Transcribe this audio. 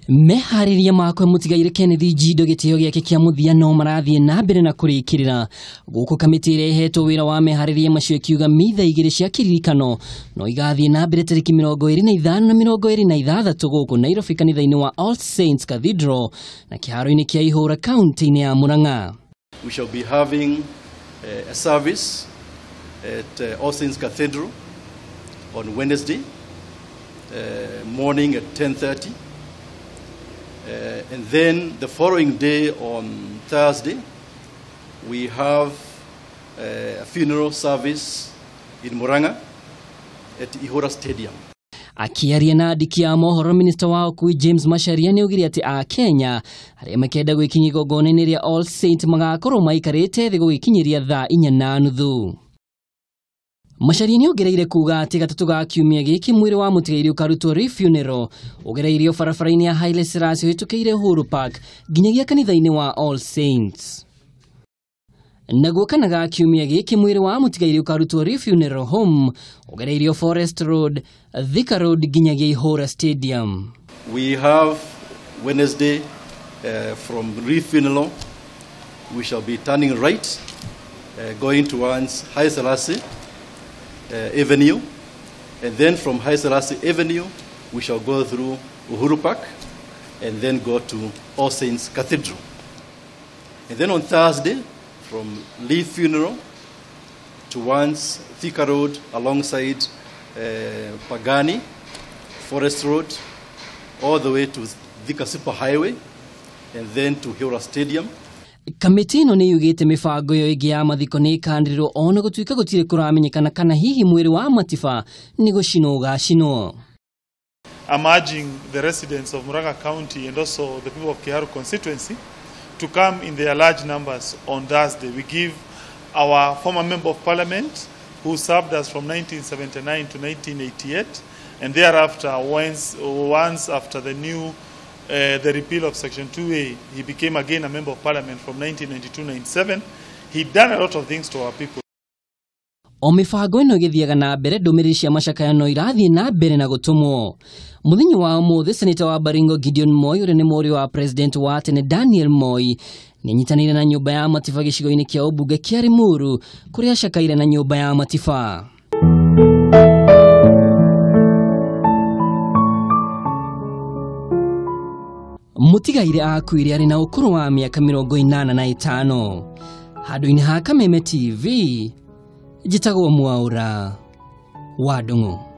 Meharĩria makwe mũtigaire Kenneth Njindo gĩtĩo gĩake kĩa mũthia no marathiĩ na mbere na kũrĩkĩrĩra gũkũ kamĩtĩ ĩrĩa ĩhetwo wĩra wa meharĩria macio ĩkiuga mitha igĩrĩ cia kĩririkano no igathiĩ na mbere tarĩki 25 na 26 gũkũ Nairobi kanitha-inĩ wa All Saints Cathedral na kĩharo-inĩ kĩa Ihũra kaunti-inĩ ya Murang'a. We shall be having a service at All Saints Cathedral on Wednesday morning at 10:30. And then the following day on Thursday, we have a funeral service in Murang'a at Ihura Stadium. Akiaria na andĩki a mohoro, minista wa ũkui James Macharia nĩ augire atĩ a Kenya arĩa makenda gwĩkinyia igongona-inĩ rĩa All Saints magakorwo maikarĩte thĩ gũgĩkinyĩria thaa 4:30. Macharia nĩ ongereire kuga atĩ gatatũ ga kiumia gĩkĩ mwĩrĩ wa mũtigairĩ ũkarutwo Lee Funeral ũgereirio barabara-inĩ ya Haile Selassie ũhĩtũkĩire Uhuru Park nginyagia kanitha-inĩ wa All Saints. Naguo kana ga kiumia gĩkĩ mwĩrĩ wa mũtigairĩ ũkarutwo Lee Funeral Home ũgereirio Forest Road, Thika Road nginyagia Ihũra Stadium. We have Wednesday from Lee Funeral, we shall be turning right, going towards Haile Selassie Avenue, and then from Haile Selassie Avenue we shall go through Uhuru Park and then go to All Saints Cathedral. And then on Thursday, from Lee Funeral towards Thika Road alongside Pagani, Forest Road, all the way to Thika Super Highway and then to Ihura Stadium. Kamĩtĩ ĩno nĩ yugĩte mĩbango ĩyo ĩngĩ ya mathiko nĩ ĩkanĩrĩrwo ona gũtuĩka gũtirĩ kũramenyekana kana hihi mwĩrĩ wa Matiba nĩ gũcinwo ũgacinwo. I'm urging the residents of Murang'a County and also the people of Kiharu constituency to come in their large numbers on Thursday. We give our former member of parliament who served us from 1979 to 1988, and thereafter, once after the new the repeal of Section 2A, he became again a member of parliament from 1992-97. He'd done a lot of things to our people. O mĩbango ĩno ĩgĩthiaga na mbere, ndũmĩrĩri cia macakaya no irathiĩ na mbere na gũtũmwo. Mũthenya wa ũmũthĩ, Seneta wa Baringo Gideon Moi, ũrĩa nĩ mũriũ wa President wa tene Daniel Moi, nĩanyitanĩire na nyũmba ya Matiba gĩcigo-inĩ kĩa ũmbunge kĩa Limuru kũrĩa acakaire na nyũmba ya Matiba. Mũtigaire akuire arĩ na ũkũrũ wa mĩaka 85. Handũ-inĩ ha Kameme TV, njĩtagwo Mwaũra wa Ndung'u.